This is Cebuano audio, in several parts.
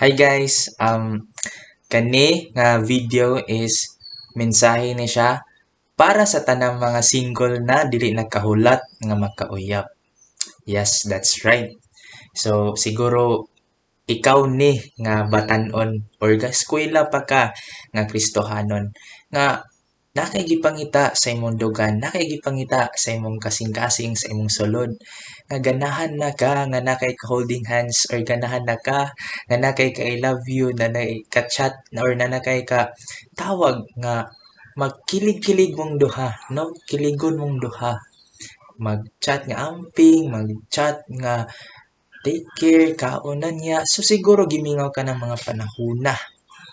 Hi guys, kani nga video is mensahe ni siya para sa tanang mga single na dili nakahulat nga makauyab. Yes, that's right. So siguro ikaw ni nga batan-on or ga eskwela pa ka nga Kristohanon nga nakay gipangita sa imong dugan, nakay gipangita sa imong kasing-kasing, sa imong sulod, nga ganahan na ka nga nakay ka holding hands or ganahan na ka nga nakay ka "I love you," na nay ka chat or na nakay ka tawag nga magkilig-kilig mong duha, no? Kiligon mong duha. Mag-chat nga amping, mag-chat nga take care, kaon na niya. So siguro gimingaw ka ng mga panahona,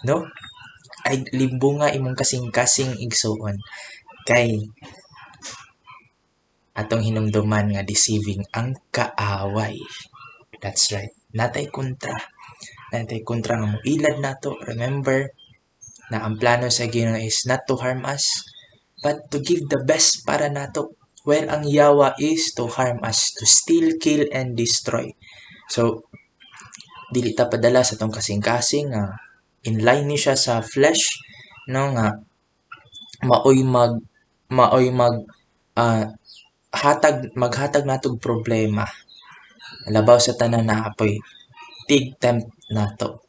no? Ay limbunga imong kasing-kasing, igsuon, kay atong hinumduman nga deceiving ang kaaway. That's right. Natay kontra. Natay kontra nga moilad nato. Remember na ang plano sa Ginoo is not to harm us but to give the best para nato. Well, ang yawa is to harm us, to steal, kill, and destroy. So, dili ta padala sa tong kasing-kasing nga in line ni siya sa flesh, no, nga maoy mag hatag maghatag natog problema. Labaw sa tanan, naapoy tig tempt nato.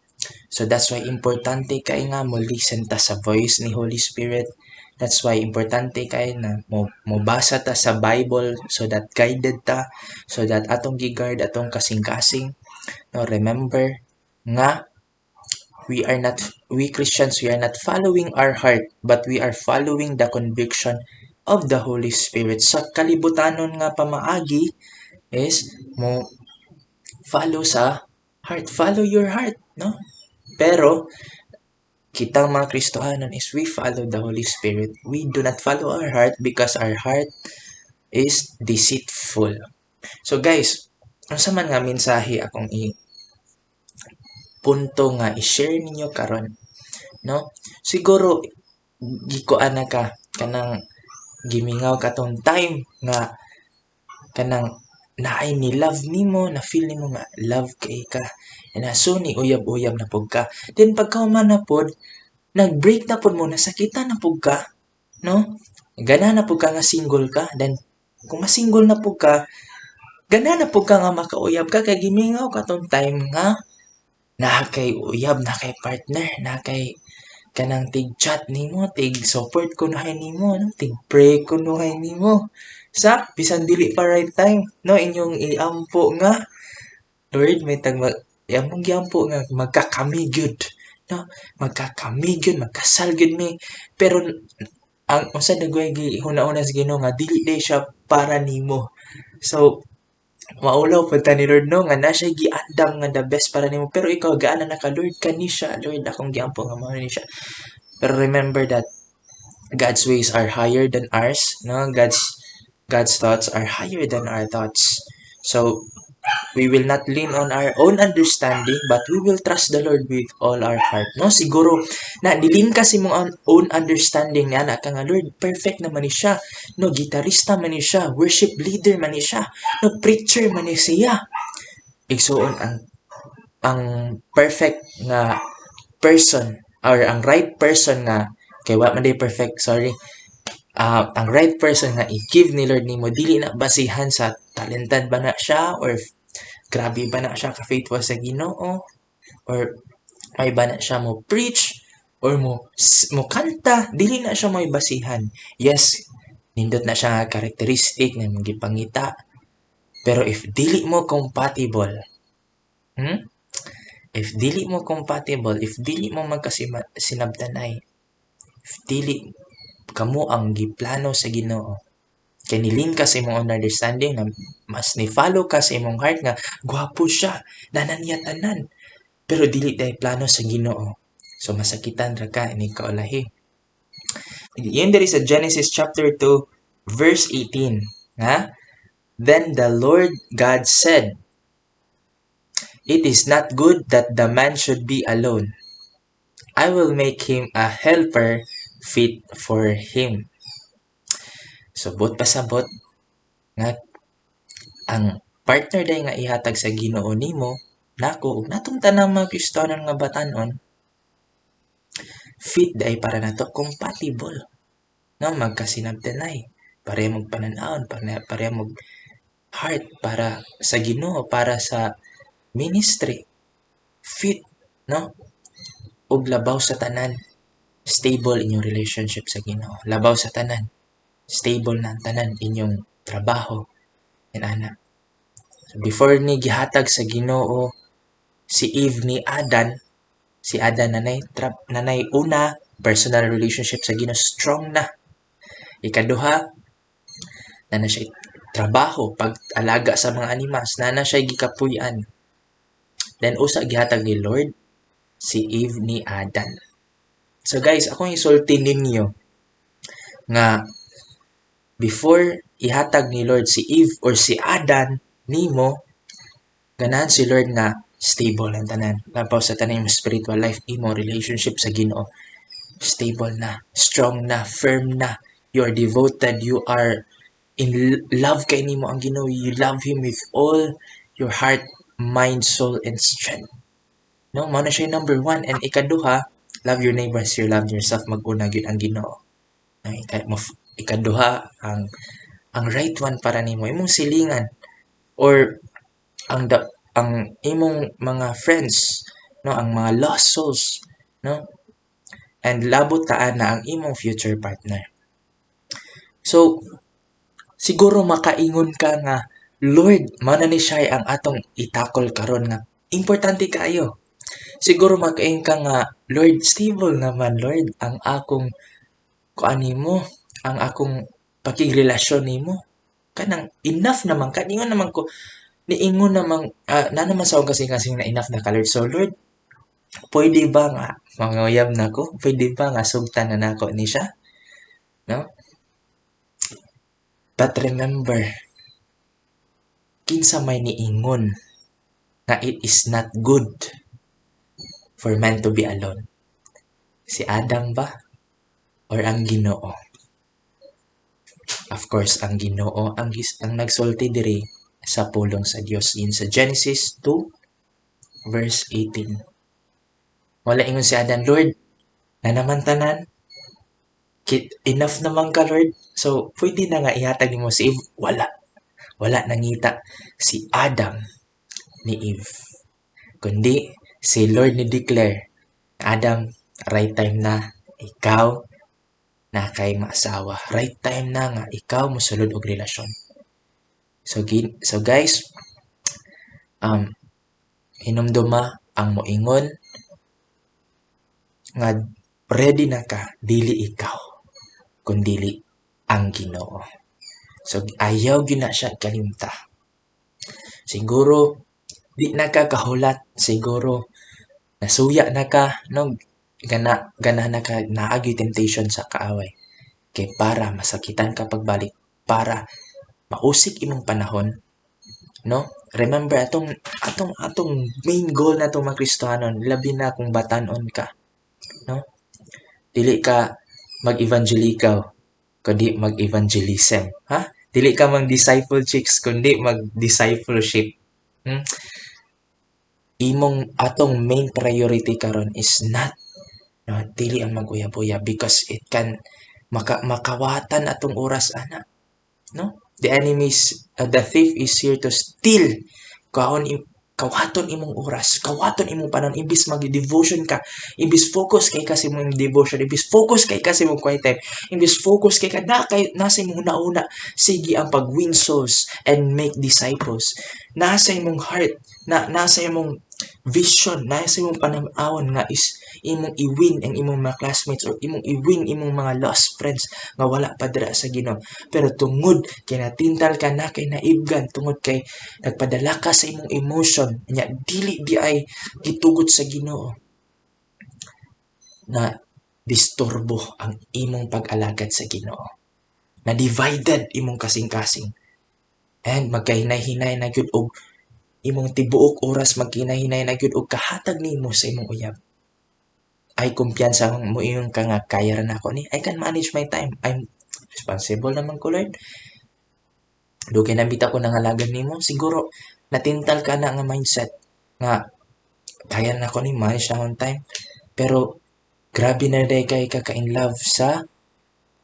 So that's why importante kay nga mo listen ta sa voice ni Holy Spirit. That's why importante kay na mo basa ta sa Bible so that guided ta, so that atong giguard atong kasing-kasing. No, remember nga we are not, we Christians, we are not following our heart but we are following the conviction of the Holy Spirit. Sa kalibutanon nga pamaagi is mo follow sa heart, follow your heart, no? Pero kitang mga Kristohanon is we follow the Holy Spirit. We do not follow our heart because our heart is deceitful. So guys, unsa man nga mensahe akong i punto nga i-share ninyo karon, no? Siguro gikuan na ka, kanang gimingaw ka tong time nga kanang naay ni love nimo, na feel nimo nga love kay ka na, so ni uyab-uyab na pud ka. Then pagkahuman na pod, nag-break na pod mo, nasakitan na pud ka, no? Gana na pud ka nga single ka. Then kung ma-single na pud ka, gana na pud ka nga makauyab ka kay gimingaw ka tong time nga naa kay uyab, naa kay partner, naa kay kanang tig chat nimo, tig support kunuhay nimo, no, tig pray kunuhay nimo sa bisan dili pa right time, no? Inyong iampo nga, "Lord, may tag among giampo nga magkakami gyud, no, magkakami gyud, magkasal gyud mi." Pero ang unsa na gyud gihuna-huna sa Ginoo nga dili day siya para nimo. So maulaw pud ta ni Lord, no, nga na siya giandam nga the best para nimo, pero ikaw gaana na ka, "Lord, kani siya. Lord, akong giampo nga mao ni siya." Pero remember that God's ways are higher than ours, no? God's thoughts are higher than our thoughts. So we will not lean on our own understanding but we will trust the Lord with all our heart, no? Siguro na nilin ka sa imong own understanding niya na ka nga, "Lord, perfect naman ni siya, no? Gitarista man ni siya, worship leader man ni siya, no, preacher man ni siya." Igsuon, ang perfect nga person or ang right person nga, kay wa man day perfect, sorry, ang right person nga i-give ni Lord nimo, dili na basihan sa talented ba na siya or grabe ba na siya ka faithful sa Ginoo or may ba na siya mo preach or mo kanta. Dili na siya may basihan. Yes, nindot na siya nga characteristic nga imong gipangita, pero if dili mo compatible, If dili mo compatible, if dili mo magkasinabtanay, if dili kamo ang giplano sa Ginoo, kay nilin ka sa imong own understanding na mas ni follow ka sa imong heart nga gwapo siya, nanan niya tanan, pero dili day plano sa Ginoo, so masakitan ra ka inig kaulahi. Yun diri sa Genesis chapter 2 verse 18 nga, "Then the Lord God said, 'It is not good that the man should be alone. I will make him a helper fit for him.'" So buot pasabot nga ang partner day nga ihatag sa Ginoo nimo, nako ug natong tanang mga Kristohanon nga batan-on, fit diay para nato, compatible, no? Magkasinabtanay, pareho mog panan-awon, pareho mog heart para sa Ginoo, para sa ministry, fit, no? Ug labaw sa tanan, stable inyong relationship sa Ginoo. Labaw sa tanan, stable na ang tanan inyong trabaho and ana. So before ni gihatag sa Ginoo si Eve ni Adan, si Adan nanay una, personal relationship sa Ginoo, strong na. Ikaduha, na siya trabaho pag-alaga sa mga animals, na siya gikapuy-an. Then usa gihatag ni Lord si Eve ni Adan. So guys, akong isulti ninyo nga before ihatag ni Lord si Eve or si Adan nimo, ganahan si Lord nga stable ang tanan. Labaw sa tanan, imong spiritual life, imo relationship sa Ginoo, stable na, strong na, firm na. You are devoted, you are in love kay nimo ang Ginoo. You love Him with all your heart, mind, soul, and strength. No, mao na siya number one. And ikaduha, love your neighbor as you love yourself, mag-una gyud ang Ginoo. Ay, ikaduha, ang right one para nimo, imong silingan or ang imong mga friends, no, ang mga lost souls, no? And labot taan na ang imong future partner. So siguro makaingon ka nga, "Lord," mao na ni siya ang atong itakol karon nga importante kaayo. Siguro makaingon ka nga, "Lord, stable naman, Lord, ang akong kuan nimo, ang akong pakigrelasyon nimo. Kanang enough naman ka." Ningon naman ko, niingon naman na naman sa akong kasing-kasing na enough na ka, Lord. So Lord, pwede ba nga manguyab na ko? Pwede ba nga sugtan na nako ni siya? No? But remember, kinsa may niingon nga it is not good for man to be alone? Si Adam ba? Or ang Ginoo? Of course, ang Ginoo ang nagsulti diri sa pulong sa Dios in sa Genesis 2 verse 18. Wala ingon si Adan, "Lord, na naman tanan, enough naman ka, Lord. So, pwede na nga ihatag nimo si Eve." Wala. Wala nangita si Adam ni Eve. Kundi, si Lord ni declare, "Adam, right time na, ikaw na kay maasawa. Right time na nga ikaw mosulod og relasyon." So guys, hinumduma, ang moingon nga ready na ka, dili ikaw, kundili ang Ginoo. So ayaw gyud na siya kalimta. Siguro di na ka kahulat, siguro nasuya na ka, no? Gana gana na ka, naa gyud temptation sa kaaway kay para masakitan ka pagbalik, para mausik imong panahon, no? Remember, atong main goal na atong mga Kristohanon, labi na kung batan-on ka, no, dili ka mag-evangelical kundi mag-evangelism, ha? Dili ka mag disciple chicks kundi mag-discipleship. Imong atong main priority karon is not, no, dili ang mag-uyab-uyab because it can makawatan atong oras ana, no? The enemies, the thief is here to steal. Kaon kawaton imong oras, kawaton imong panahon. Imbis mag-devotion ka, imbis focus kay ka sa imong devotion, imbis focus kay ka sa imong quiet time, imbis focus kay ka na kay nasa imong huna-huna sige ang pag-win souls and make disciples. Nasa imong heart, na nasa imong vision, nasa imong pananawon nga is imong i-win ang imong mga classmates or imong i-win imong mga lost friends nga wala pa dira sa Ginoo. Pero tungod kay natintal ka na kay naibgan, tungod kay nagpadala ka sa imong emotion nya dili di ay gitugot sa Ginoo, na disturbo ang imong pag-alagad sa Ginoo, na divided imong kasing-kasing and magkahinay-hinay na gyud og imong tibuok oras, maghinay-hinay na gyud og kahatag nimo sa imong uyab. Ay kumpiyansa mo ingon ka nga, "Kaya ra nako ni, I can manage my time, I'm responsible naman ko, Lord, dugay na bitaw ko nangalagad nimo." Siguro natintal ka na nga mindset. Nga kaya na ko ni manage na akong time, pero grabe na diay kay ka ka-in love sa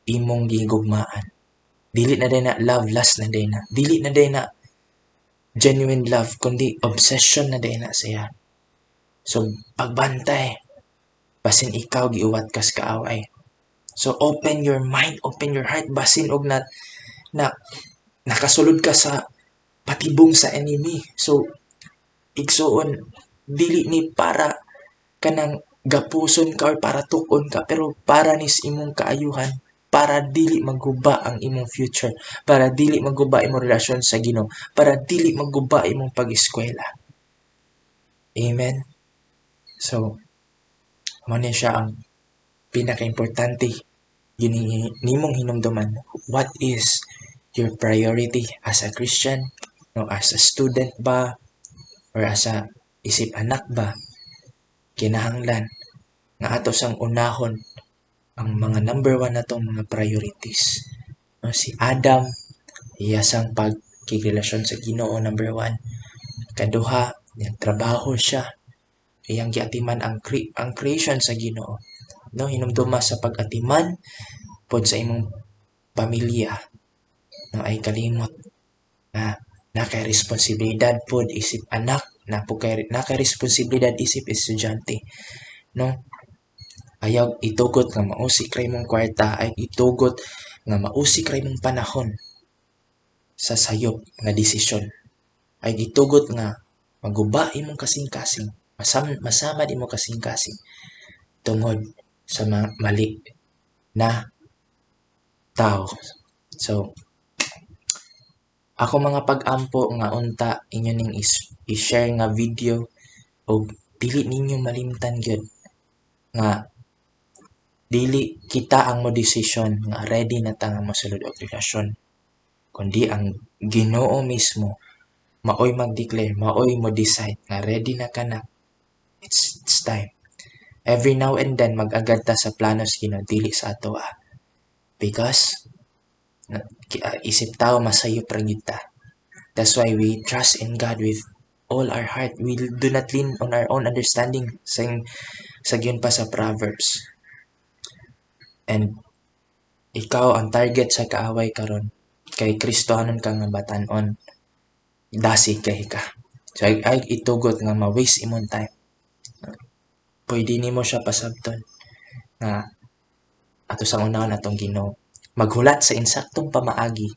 imong gigugmaan. Dili na diay na love, lust na diay na. Dili na diay na genuine love kundi obsession na diay na siya. So pagbantay, basin ikaw giuwat kas kaaway. So open your mind, open your heart, basin og na na nakasulod ka sa patibong sa enemy. So igsuon, dili ni para kanang gapuson ka or para tuk-on ka, pero para nis imong kaayuhan, para dili maguba ang imong future, para dili maguba imong relasyon sa Ginoo, para dili maguba imong pag-eskwela. Amen. So mao ni siya ang pinaka-importante yun nimong hinumduman. What is your priority as a Christian, no, as a student ba or as a isip anak ba? Kinahanglan nga ato sang unahon ang mga number one natong mga priorities, no? Si Adam, iya sang pagkigrelasyon sa Ginoo number one. Kaduha, trabaho siya, iyang giatiman ang creation sa Ginoo, no? Hinumduma sa pag-atiman pod sa imong pamilya, no, ay kalimot nga nakay responsibilidad pod isip anak, na po kay nakay responsibilidad isip estudyante, no? Ayaw itugot nga mausik ra imong kwarta, ay itugot nga mausik ra imong panahon sa sayop nga desisyon. Ay gitugot nga maguba imong kasing-kasing, masamad imong kasing-kasing tungod sa mali na tao. So ako mga pag-ampo nga unta inyo ning i-share nga video og dili ninyo malimtan gyud nga dili kita ang mo desisyon nga ready na ta nga mosulod og relasyon, kundi ang Ginoo mismo maoy mag-declare, maoy mo decide nga ready na ka na, it's time. Every now and then mag-agad ta sa planos Ginoo, dili sa ato ah. Because isip tao, masayop ra gyud ta. That's why we trust in God with all our heart. We do not lean on our own understanding sa gyud pa sa Proverbs. And ikaw ang target sa kaaway karon kay Kristohanon ka nga batan-on, dasig kay ka. So ay itugot nga ma-waste imong time. Pwede nimo siya pasabton nga ato sa unahon atong Ginoo. Maghulat sa insaktong pamaagi.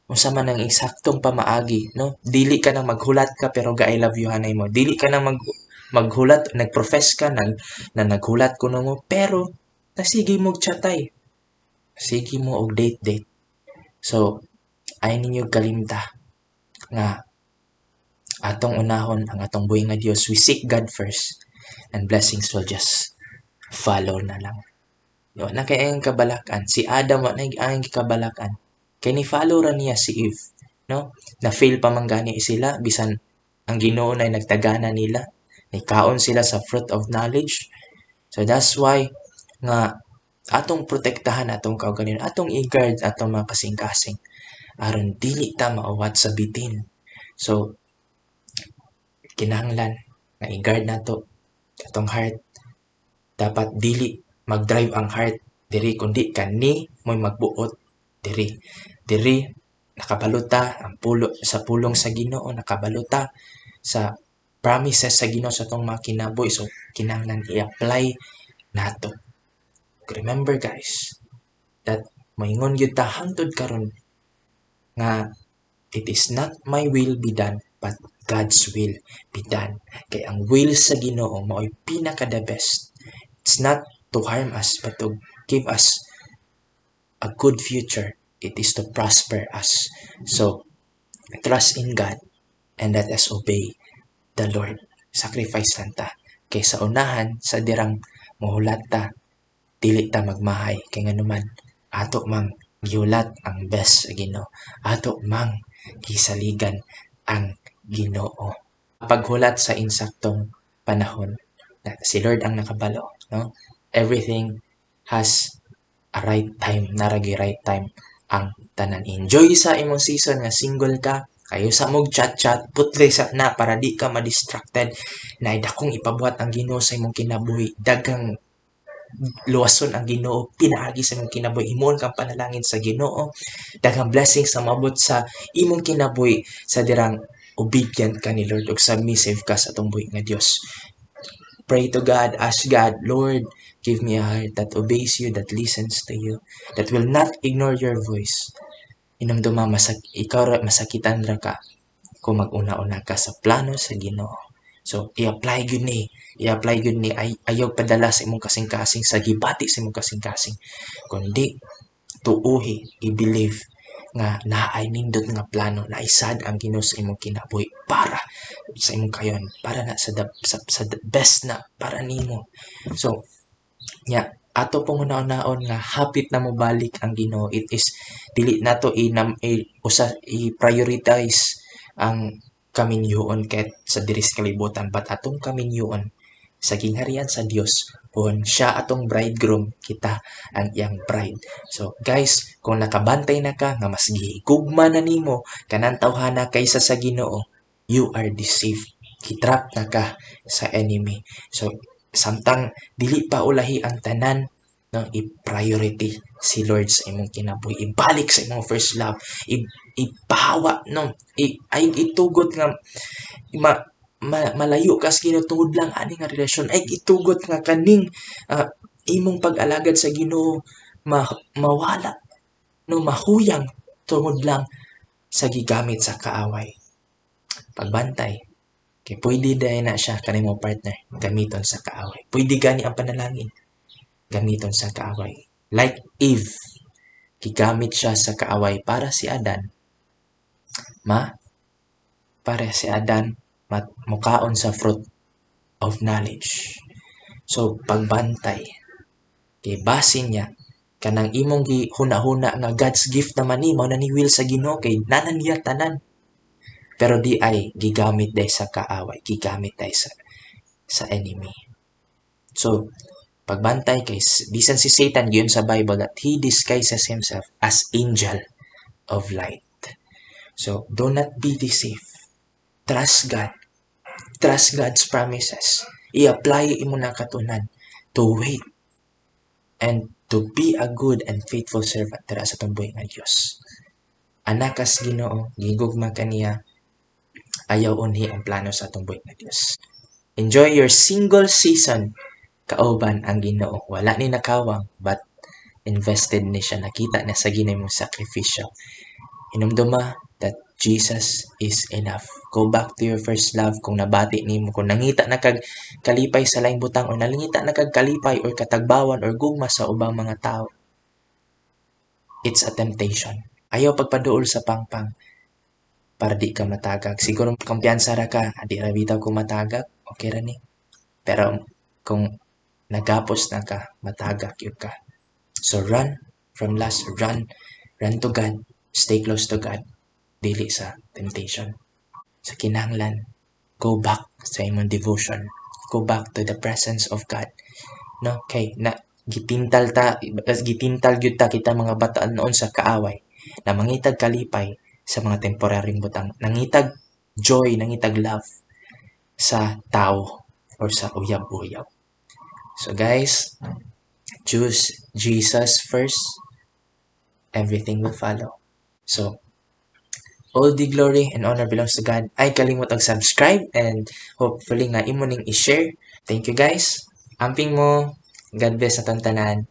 Unsa man ang eksaktong pamaagi, no? Dili ka nang maghulat ka pero ga I love you hanay mo. Dili ka nang maghulat, nagprofess ka na naghulat kuno mo pero nasige mo chatay. Sige mo og date date. So ay ninyo kalimta nga atong unahon ang atong buhi nga Dios. We seek God first and blessings will just follow na lang. Wa na kay ang kabalakan. Si Adam, wa na ang kabalakan. Kay ni follow ra niya si Eve, no? Na fail pa man gani sila bisan ang Ginoo na nagtagana nila. Nikaon sila sa fruit of knowledge. So that's why nga atong protektahan atong kaugalingon, atong i-guard atong mga kasing-kasing aron dili ta maawat sa bitin. So kinahanglan nga i-guard nato atong heart. Dapat dili mag-drive ang heart diri kundi kani mo'y magbuot diri. Diri nakabalo ta ang pulo sa pulong sa Ginoo, nakabalo ta sa promises sa Ginoo sa atong mga kinabuhi, so kinahanglan i-apply nato. Remember, guys, that moingon gyud ta hangtod karon nga it is not my will be done but God's will be done. Kay ang will sa Ginoo mao'y pinaka the best. It's not to harm us but to give us a good future. It is to prosper us. So trust in God and let us obey the Lord. Sacrifice lang ta. Kay sa unahan sa dirang mohulat ta, dili ta magmahay kay nganuman ato mang gihulat ang best sa Ginoo. Ato mang gisaligan ang Ginoo. Paghulat sa insaktong panahon, si Lord ang nakabalo, no? Everything has a right time, naragi right time ang tanan. Enjoy sa imong season nga single ka. Kayo sa mog chat-chat, putli sa na para di ka ma-distracted na dakong ipabuhat ang Ginoo sa imong kinabuhi. Daghang luwason ang Ginoo pinaagi sa imong kinabuhi. Himuon kang panalangin sa Ginoo. Daghang blessings na maabot sa imong kinabuhi sa dirang obedient ka ni Lord ug submissive ka sa atong buhi nga Dios. Pray to God, ask God, "Lord, give me a heart that obeys you, that listens to you, that will not ignore your voice." Hinumduma, ikaw ra, masakitan ra ka kung mag-una-una ka sa plano sa Ginoo. So, i-apply gyud ni, i-apply gyud ni ay ayaw padala sa imong kasing-kasing, sa gibati sa imong kasing-kasing. Kundi tuuhi, i-believe nga naay nindot nga plano, naay sad ang Ginoo sa imong kinabuhi para sa imong kayon, para na sa the best na para nimo. So, nya ato pong una-unaon nga hapit na mobalik ang Ginoo. It is dili nato i, i usa i-prioritize ang kaminyoon kahit sa diri sa kalibutan, but atong kaminyoon sa gingharian sa Dios kung siya atong bridegroom, kita ang iyang bride. So guys, kung nakabantay na ka nga mas gigugma na nimo kanang tawhana kaysa sa Ginoo, you are deceived. Gitrap na ka sa enemy. So samtang dili pa ulahi ang tanan, no, i-priority si Lord sa imong kinabuhi. Ibalik sa imong first love. Ipahawa, no, ay itugot nga malayo ka sa Ginoo tungod lang ani nga relasyon. Ay itugot nga kaning imong pag-alagad sa Ginoo mawala, no, mahuyang tungod lang sa gigamit sa kaaway. Pagbantay kay pwede dahil na siya kanimo partner gamiton sa kaaway. Pwede gani ang panalangin gamiton sa kaaway. Like Eve, gigamit siya sa kaaway para si Adan mukaon sa fruit of knowledge. So pagbantay kay basin niya kanang imong gihuna-huna nga God's gift naman ni mao na ni will sa Ginoo kay nanan niya tanan, pero di ay gigamit day sa kaaway, gigamit day sa enemy. So pagbantay kay bisan si Satan, giyon sa Bible that he disguises himself as angel of light. So do not be deceived. Trust God. Trust God's promises. I-apply imo na katunan to wait and to be a good and faithful servant dira sa atong buhi nga Dios. Anak kas Ginoo, gigugma kaniya, ayaw unhi ang plano sa atong buhi nga Dios. Enjoy your single season kauban ang Ginoo. Wala ni nakawang, but invested ni siya. Nakita na sa Ginoo imong sakripisyo. Hinumduma that Jesus is enough. Go back to your first love kung nabati nimo, kung nangita na kag kalipay sa laing butang or nangita na kag kalipay or katagbawan or gugma sa ubang mga tao. It's a temptation. Ayaw pagpaduol sa pangpang para di ka matagak. Siguro kumpiyansa ra ka, di ra bitaw ko matagak, okay ra ni. Pero kung nagapos na ka, matagak yun ka. So run from lust, run, run to God, stay close to God, dili sa temptation. So kinahanglan, go back sa imong devotion. Go back to the presence of God. No, kay na gitintal ta, gitintal gyud ta kita mga bataan noon sa kaaway na mangitag kalipay sa mga temporaryong butang, nangitag joy, nangitag love sa tao or sa uyab-uyab. So guys, choose Jesus first, everything will follow. So, all the glory and honor belongs to God. Ay kalimot og subscribe and hopefully nga imo ning i-share. Thank you, guys. Amping mo. God bless sa tanan.